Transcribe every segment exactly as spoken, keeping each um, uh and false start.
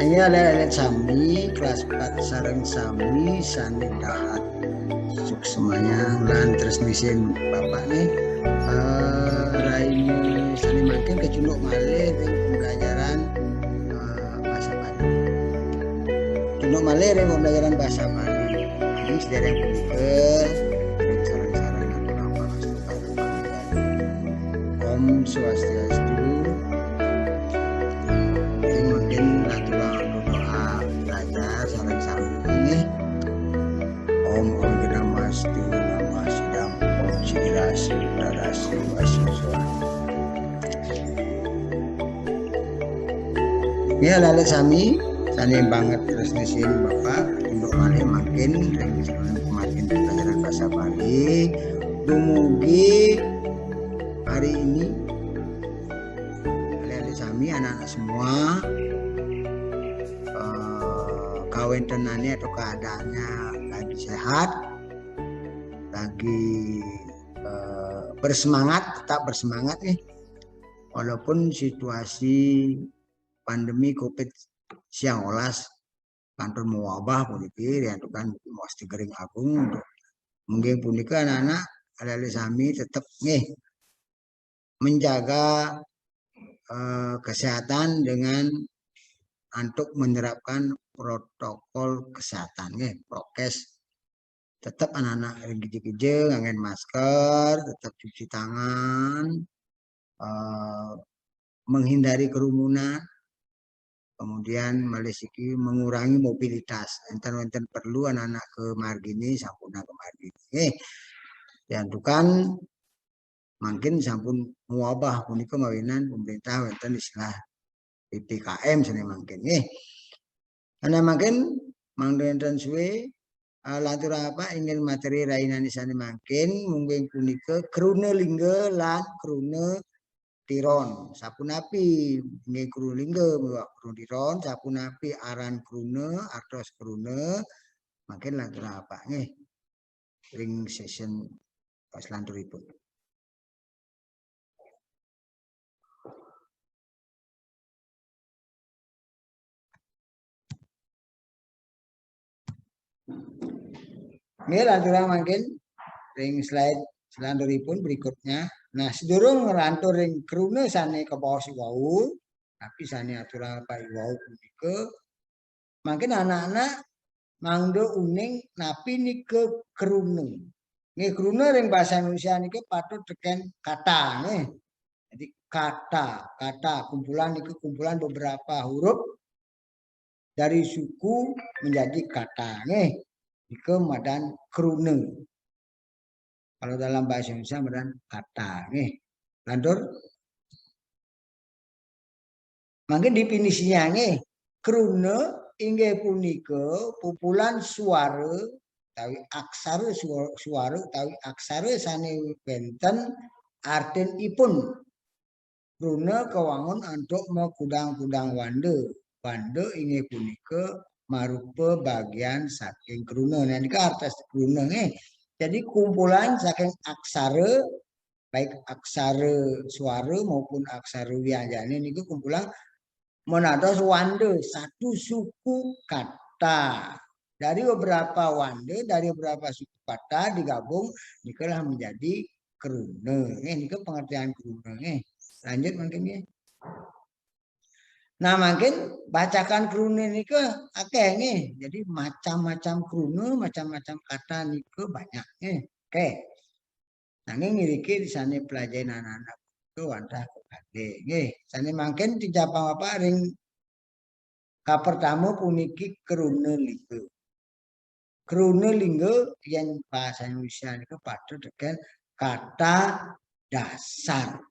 Nggih, alit-alit sami, kelas empat sareng sami sané dahat. Suksmayang lan tresna sihin Bapak nggih. Eh, raini sané mangkin kacunduk malih ring pembelajaran, eh, basa Bali. Cunduk malih ring pembelajaran basa Bali. Ing sadéréng punika, ring sareng-sareng aturang pangastuti. Om Swastiastu. Ing mangkin aturang doa belajar sareng sami nggih. Om Awighnamastu Namasidam Om Siddhirasti Buddharasti Asiswa. Ya, alit-alit sami, sané banget tresna sihin Bapak, cunduk malih mangkin ring sareng pangajeng pelajaran basa Bali. Dumugi hari ini, alit-alit sami, anak-anak semua, eh, kawéntenané atau keadaannya lagi sehat, lagi, eh, bersemangat, tetap bersemangat nggih. Walaupun situasi pandemi covid siang olas kantun mewabah puniki, riantukan mesti gering agung. Mungkin punika anak-anak, alit-alit sami tetap nggih menjaga, eh, kesehatan dengan antuk menerapkan protokol kesehatan nggih, prokes. Tetap anak-anak ring kija-kija nganggén masker, tetap cuci tangan, eh, menghindari kerumunan, kemudian malih siki mengurangi mobilitas. Énten wénten perlu anak-anak ka margini, sampunang ka margini. Nggih. Riantukan mangkin sampun mewabah punika mawinan pemerintah wénten istilah P P K M sané mangkin nggih. Sané mangkin mangda nénten suwé, eh, lanturang Bapak inggih materi rahinané sané mangkin, mungguing punika kruna lingga lan kruna tiron. Sapunapi inggih kruna lingga miwah kruna tiron, sapunapi aran kruna, artos kruna, mangkin lanturang Bapak nggih ring session selanturipun. Nggih, lanturang mangkin ring slide selanturipun berikutnya. Nah, sedurung nglantur ring kruna sané kabaos wau, tapi sané aturang Bapak wau punika, mangkin anak-anak mangda uning napi nika kruna. Nggih, kruna ring basa Indonesia nika patut tekén kata nggih. Jadi kata, kata kumpulan nika kumpulan beberapa huruf dari suku menjadi kata nggih. Nika madan kruna. Kalau dalam bahasa Indonesia madan kata nggih. Lantur. Mangkin definisinya nggih, kruna inggih punika pupulan suara utawi aksara sua-, suara utawi aksara sané wénten artinipun. Kruna kawangun antuk makudang-kudang wanda. Wanda inggih punika marupa bagian saking kruna. Nah, nika artos kruna nggih. Jadi kumpulan saking aksara, baik aksara suara maupun aksara wianjana niku kumpulan menados wanda, satu suku kata. Dari beberapa wanda, dari beberapa suku kata digabung, nikalah menjadi kruna. Nggih, nika pengertian kruna nggih. Lanjut mangkin nggih. Nah, mangkin bacakan kruna nika akéh nggih. Jadi macam-macam kruna, macam-macam kata nika banyak nggih. Oke. Nanging iriki sané pelajahin anak-anak punika wantah kekalih. Nggih, sané mangkin titiang Bapak ring kapertama puniki kruna lingga. Kruna lingga yén basa Indonesia nika patut tekén kata dasar.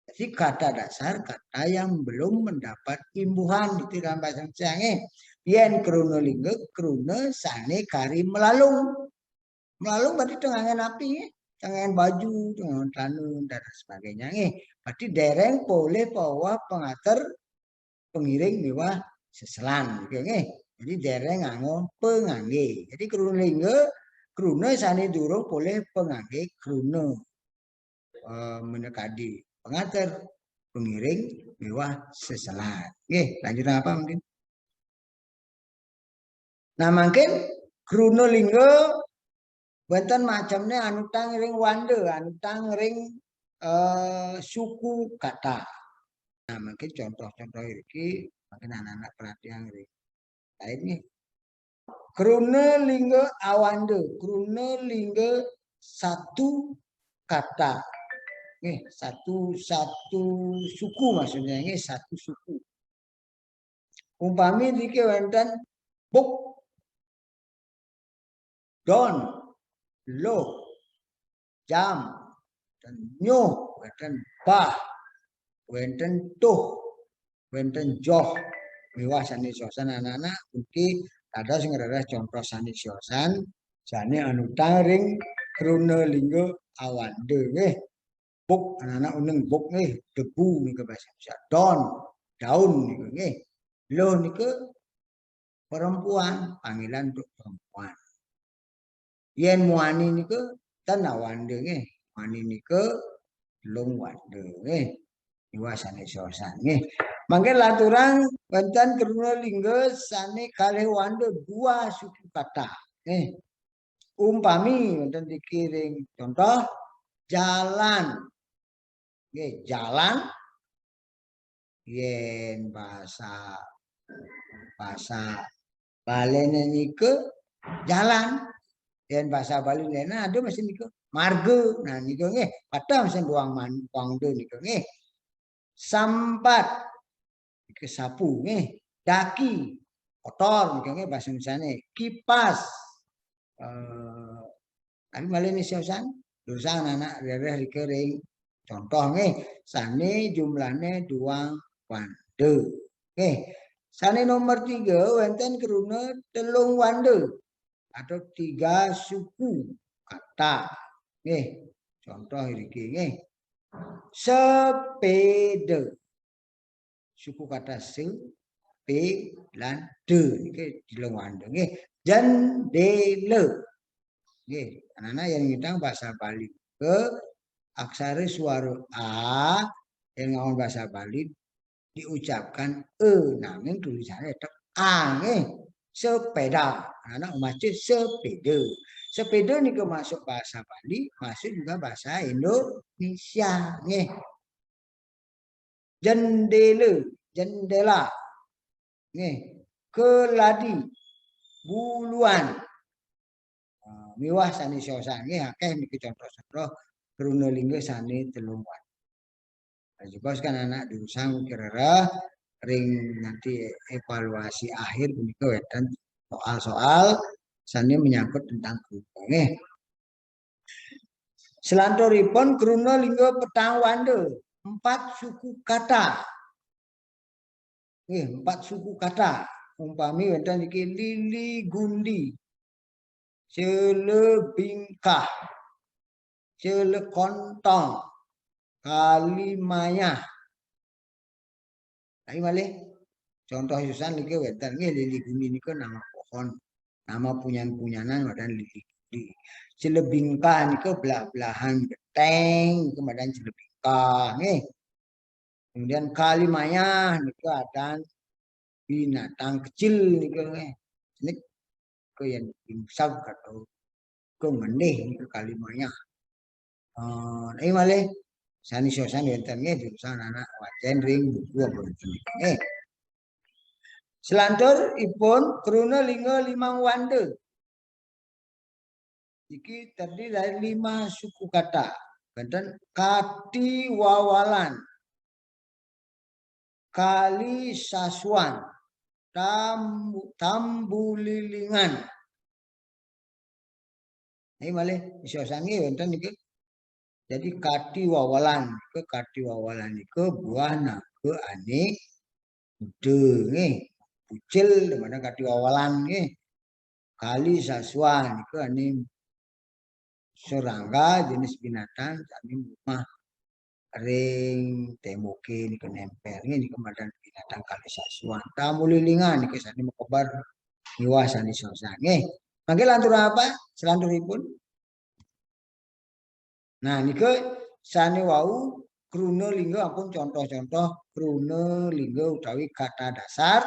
Jadi kata dasar kata yang belum mendapat imbuhan, itu dalam bahasa Indonesia nggih. Yén kruna lingga, kruna sané kari malalung. Malalung berarti tengangan api nggih. Tengangan baju, tengangan celana, dan sebagainya nggih. Berarti déréng polih paweweh pangater, pengiring miwah seselan gitu nggih. Jadi déréng nganggo pangangge. Jadi kruna lingga, kruna sané durung polih pangangge kruna. Eh, minakadi pangater, pengiring miwah seselan. Nggih, lanjut apa mungkin? Nah, mangkin kruna lingga wénten macemné anutang ring wanda, anutang ring, eh, suku kata. Nah, mangkin contoh-contoh iki mangkin anak-anak perhatian ring lain nggih. Kruna lingga awanda, kruna lingga satu kata. Nggih, satu, satu suku maksudnya nggih, satu suku. Umpami niki wénten buk, don, loh, jam, wénten nyuh, wénten bah, wénten tuh, wénten joh, miwah sané siosan anak-anak, puniki dados ngrereh contoh sané siosan, sané anutang ring kruna lingga awanda nggih. Buk, anak-anak uning buk nggih, debu nika bahasa Indonesia. Don, daun nika nggih. Loh nika perempuan, panggilan untuk perempuan. Yén muani nika ten awanda nggih. Muani nika telung wanda nggih. Miwah sané siosan nggih. Mangkin lanturang wénten kruna lingga sané kalih wanda dua suku kata nggih. Umpami wénten dikiring contoh jalan. Nggih, jalan. Yén bahasa, bahasa Baliné nika jalan. Yén bahasa Bali lain ada masih nika marga. Nah, nika nggih, patah masih duang man, duang do nika nggih. Sambat, nika sapu nggih. Daki, kotor nika nggih bahasa Indonesiané. Kipas, eh, tapi malih nih siosan, dosa anak rereh rika ring contoh nggih, sané jumlahné duang wanda. Nggih. Sané nomor tiga wénten kruna telung wanda atau tiga suku kata. Nggih. Contoh iriki nggih. Sepeda. Suku kata se, pe, lan de niki telung wanda nggih. Jendela. Nggih, anak-anak yén ngitang bahasa Bali ke aksara suara a yén ngawon bahasa Bali diucapkan e, nanging tulisannya tetap a nggih. Sepeda. Anak-anak maca sepeda. Sepeda nika masuk bahasa Bali, masuk juga bahasa Indonesia nggih. Jendela, jendela. Nggih, keladi, buluan. Ah, miwah sané siosan nggih akeh niki contoh-contoh kruna lingga sané telung wanda. Nah, juga kan anak durusang kirara ring nanti evaluasi akhir punika wénten soal-soal sané menyangkut tentang kruna nggih. Selanturipun kruna lingga petang wanda, empat suku kata. Nggih, empat suku kata. Umpami wénten iki lili gundi, celebingkah, celekontong, kalimayah. Tapi malih contoh siosan niki wénten nggih lili gundi nika nama pohon. Nama punyan-punyanan madan lili gundi. Celebingkah nika belah-belahan geteng nika madan celebingkah nggih. Kemudian kalimayah nika adan binatang kecil nika nggih. Nika yang imsak atau ke ngendih nika kalimayah. Eh, niki malih sané siosan wénten nggih durusang anak wacén ring buku apa wénten nggih. Selanturipun kruna lingga limang wanda. Iki terdiri dari lima suku kata. Wénten kati wawalan, kali sasuan, tambu, tambulilingan. Niki malih siosan nggih wénten niki. Jadi kati wawalan, ke kati wawalan nika buah naga ané kuda nggih. Pucil mana kati wawalan nggih. Kali sasuan nika ané serangga jenis binatang sané mumah ring témboké nika némpél nggih nika madan binatang kali sasuan. Tambulilingan nika sané makeber miwah sané siosan nggih. Mangke lantur apa? Selanturipun. Nah, nika sané wau kruna lingga ampun contoh-contoh kruna lingga utawi kata dasar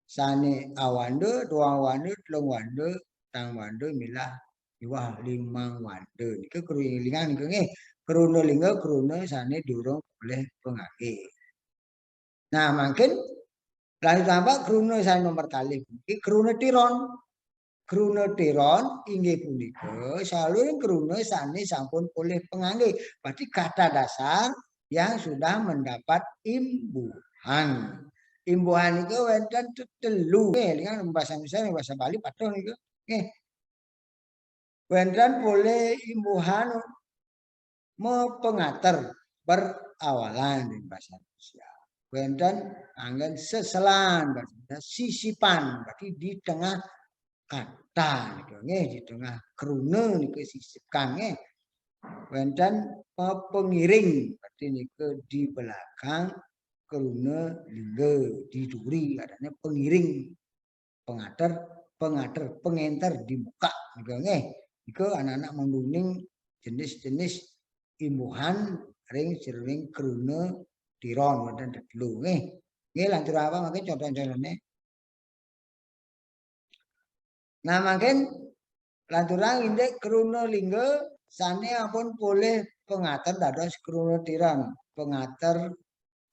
sane awanda, duang wanda, telung wanda, tang wanda milah miwah limang wanda. Nika kru-, lingan nika nggih. Kruna lingga, kruna sane durung polih pangangge. Nah, mangkin lanjut tambah kruna sane nomor kalih puniki kruna tiron. Kruna tiron inggih punika saluring kruna sane sampun polih pangangge. Berarti kata dasar yang sudah mendapat imbuhan. Imbuhan itu wenten tetelu. Nggih, dengan bahasa Indonesia, bahasa Bali patuh niku. Nggih. Wenten polih imbuhan mapangater, berawalan ring basa Indonesia. Wenten anggen seselan, berarti sisipan, berarti di tengah kata niku nggih, di tengah kruna niku sisipkan nggih. Wenten pepengiring, berarti niku di belakang kruna lingga, di duri adanya pengiring, pangater, pangater, pangenter di muka niku nggih. Niku anak-anak mangguning jenis-jenis imbuhan ring saluring kruna tiron wenten tetelu nggih. Nggih, lantur apa mangkin conto-contone. Nah, mangkin lanturang indik kruna lingga sane ampun polih pangater dados kruna tiron. Pangater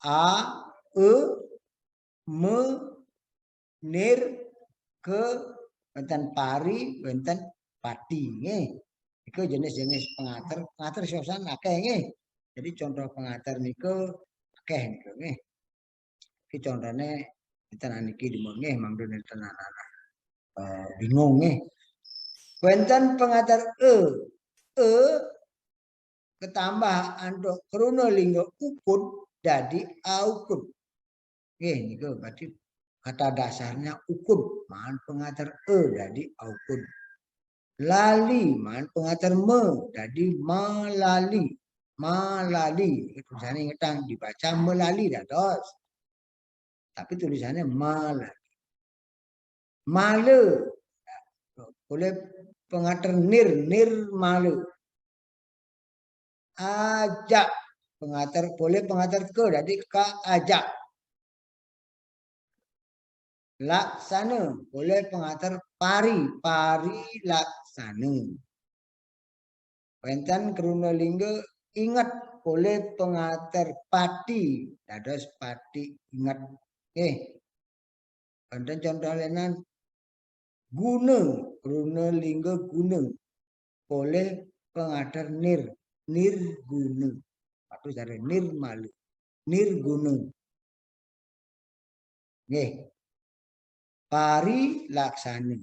a, e, me, nir, ke, wenten pari, wenten pati nggih. Iku jenis-jenis pangater, pangater siosan akeh nggih. Jadi contoh pangater niku akeh niku nggih. Iki contone enten niki di nggih, mangda enten anak-anak, eh, bingung nggih. Wenten pangater e, e ketambah antuk kruna lingga ukud dadi aukud. Nggih, niku berarti kata dasarnya ukud, maan pangater e dadi aukud. Lali, maan pangater me dadi malali. Malali. Tulisane ingetang, dibaca melali dados. Tapi tulisannya malali. Male. Polih pangater nir, nir male. Ajak. Pangater, polih pangater ke, dadi ka ajak. Laksana, polih pangater pari, pari laksana. Wenten kruna lingga inget, polih pangater pati, dados pati inget. Nggih. Wenten conto lenan guna, kruna lingga guna. Polih pangater nir, nirguna. Patuh cara nirmala, nirguna. Nggih. Pari laksana.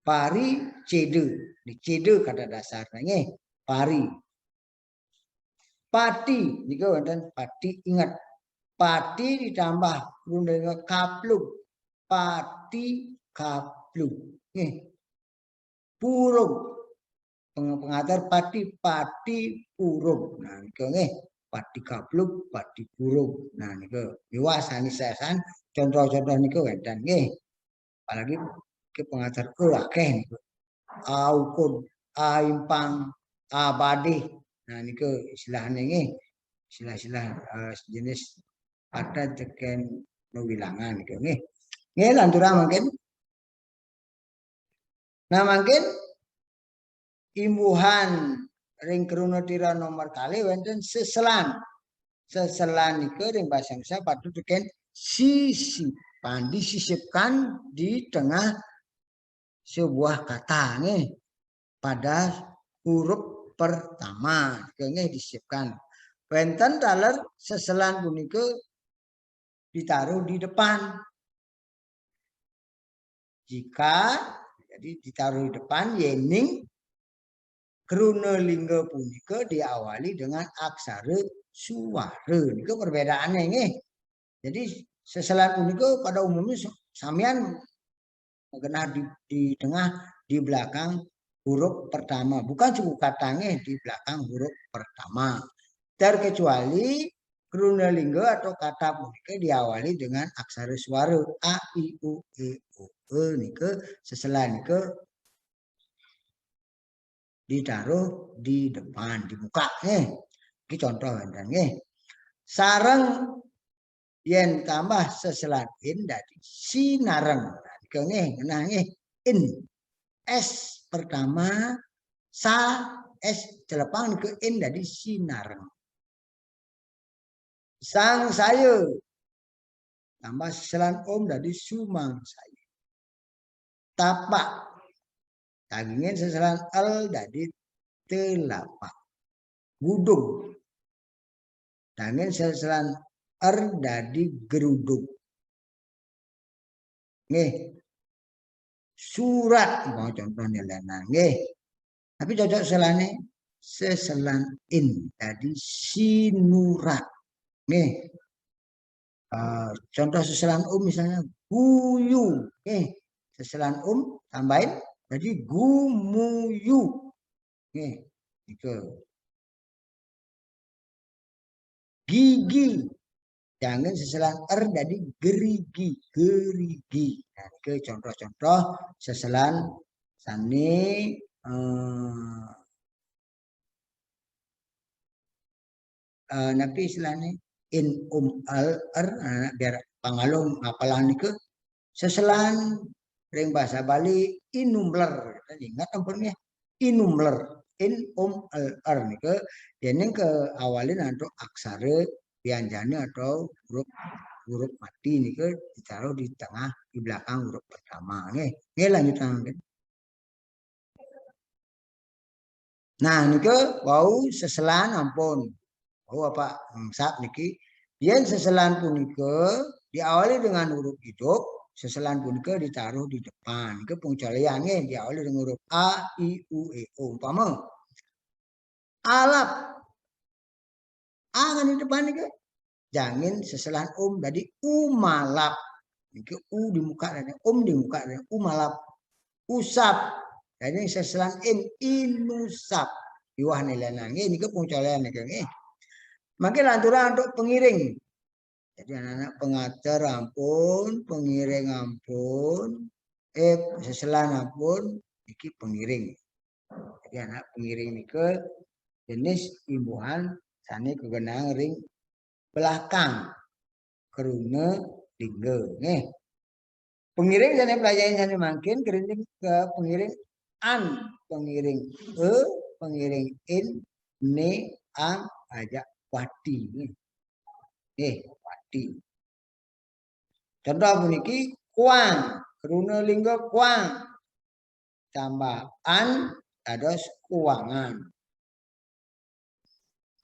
Pari ceda. Ini ceda kata dasarnya nggih. Pari. Pati, nika wonten pati inget. Pati ditambah kruna lingga kaplug. Pati kaplug. Nggih. Purug. Peng-, pengater pati, pati purug. Nah, nika nggih. Pati kaplug, pati purug. Nah, nika miwah sanes sesan conto-conto nika wonten nggih. Apalagi ke pengater e akeh niku. Aukud, aimpang, abadih. Nah, niku istilahnya nggih. Istilah-istilah, eh, jenis kata teken wilangan niku nggih. Nggih, lanturang mangkin. Nah, mangkin imbuhan ring kruna tiron nomor kalih wonten seselan. Seselan niku ring basa Indonesia patut teken sisipan, disisipkan di tengah sebuah kata nggih. Pada huruf pertama niku nggih disisipkan. Wonten taler seselan punika ditaruh di depan. Jika, jadi ditaruh di depan, yening kruna lingga punika diawali dengan aksara suara. Niku perbedaannya nggih. Jadi seselan punika pada umumnya sa-, samian genah di, di tengah, di belakang huruf pertama. Bukan suku kata nggih, di belakang huruf pertama. Terkecuali kruna lingga atau kata punika diawali dengan aksara suara a, i, u, e, o, e nika seselan nika ditaruh di depan, di muka nggih. Iki contoh wonten nggih. Sareng Yén tambah seselan in dadi sinareng. Nah, nika nggih, ngenah nggih. In. S pertama, sa, S celepang nika in dadi sinareng. Sangsaya. Tambah seselan um dadi sumangsaya. Tapak. Tangingin seselan el dadi telapak. Gudug. Tangingin seselan er dadi gerudug. Nggih. Surat, mau contohnya lena nggih. Tapi cocok selane seselan in dadi sinurat. Nggih. Eh, contoh seselan um misalnya guyu. Nggih. Seselan um tambahin dadi gumuyu. Nggih. Itu. Gigi. Jangan seselan er dadi gerigi, gerigi. Nah, itu contoh-contoh seselan sane eh, eh, napi istilahnya in um al er, nah, biar pangaluh ngapalan nika seselan ring bahasa Bali inumler. Ingat ampun ya, inumler. In um al er nika yening ke awalin antuk aksara bianjana atau huruf huruf mati nika ditaruh di tengah di belakang huruf pertama nggih. Nggih lanjutkan. Nah, nika wau seselan ampun. Wau apa ngengsap niki. Yen seselan punika diawali dengan huruf hidup, seselan punika ditaruh di depan. Nika pengecualian nggih, diawali dengan huruf A, I, U, E, O. Umpama alap. A kan di depan nika. Jangin seselan um dadi umalap. Niki u di muka dadi um di muka dadi umalap. Usap. Dadi seselan in inusap. Iwah nilai nangge niki pengecualian niki nggih. Mangke lanturang antuk pengiring. Jadi anak-anak pengater ampun, pengiring ampun, eh seselan ampun, niki pengiring. Jadi anak pengiring nika jenis imbuhan sane kagenang ring belakang kruna lingga nggih. Pengiring sane pelajahin sane mangkin kerining ke pengiring an, pengiring e, pengiring in, ne, ang, ajak wati nggih. Nggih, wati. Contoh puniki kuang, kruna lingga kuang. Tambah an dados kuangan.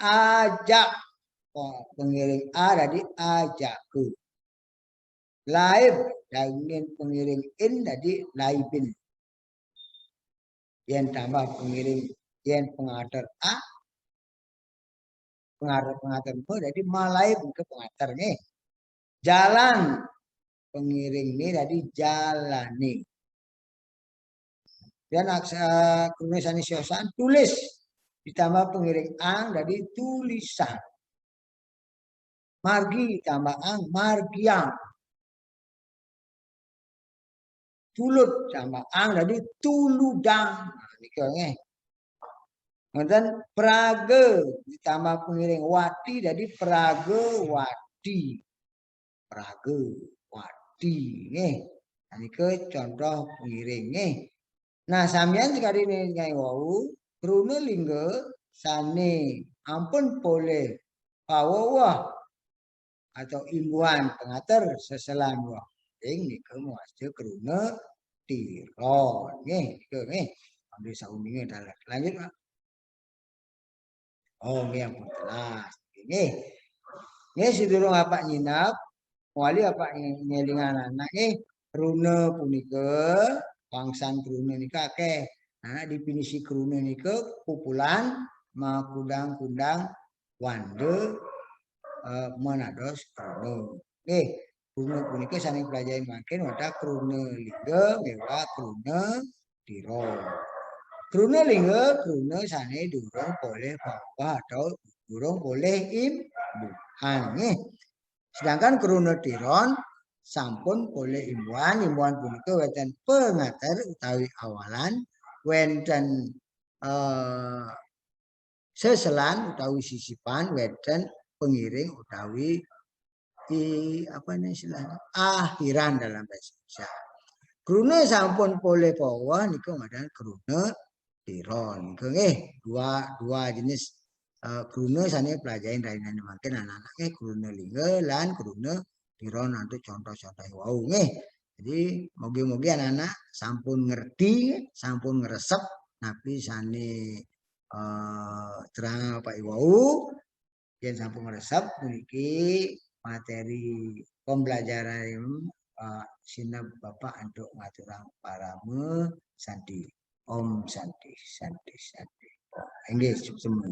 Ajak. Oh, pengiring a dadi ajaka. Laib, dagingin pengiring in dadi laibin. Yen tambah pengiring, yen pengater a, pengater pengater me dadi malaib ke pengater nggih. Jalan, pengiring ni dadi jalane. Dan aksa kruna sane siosan tulis ditambah pengiring ang dadi tulisan. Margi tambah ang margiang. Tulut tambah ang dadi tuludang. Nah, nika nggih. Ngoten praga ditambah pengiring wati dadi praga wati. Praga wati nggih. Nah, nika contoh pengiring nggih. Nah, samian sakadi niki wau kruna lingga sane ampun polih paweweh atau imbuhan pangater seselan wah ing nika mawasta kruna tiron nggih nika nggih. Ambil sauninga dalan. Lanjut Pak. Oh nggih ampun telas. Nggih. Nggih sedurung Apak nyinep, mawali Apak ngelingan anak nggih. Kruna punika wangsan kruna nika akeh. Nah, definisi kruna nika kumpulan makudang-kudang wanda eh, menados kruna. Nggih, kruna punika sane pelajari mangkin wantah kruna lingga miwah kruna tira. Kruna lingga kruna sane durung polih paweweh atau durung polih imbuhan nggih. Sedangkan kruna tiron sampun polih imbuhan, imbuhan punika wenten pangater utawi awalan, wenten eh, seselan utawi sisipan, wenten pengiring utawi di apa ini istilahnya? Akhiran dalam bahasa Indonesia. Kruna sampun polih paweh nika madan kruna tiron. Nika nggih dua dua jenis eh, kruna sane pelajahin rainane mangkin anak-anak nggih kruna lingga lan kruna tiron antuk contoh-contoh wau nggih. Jadi mogi-mogi anak-anak sampun ngerti, sampun ngresep napi sane eh, terang Bapak Ibu wau. Yen sampun ngresep puniki materi pembelajaran eh, sineb Bapak antuk ngaturang parama santi. Om santi, santi, santi. Inggih, semua.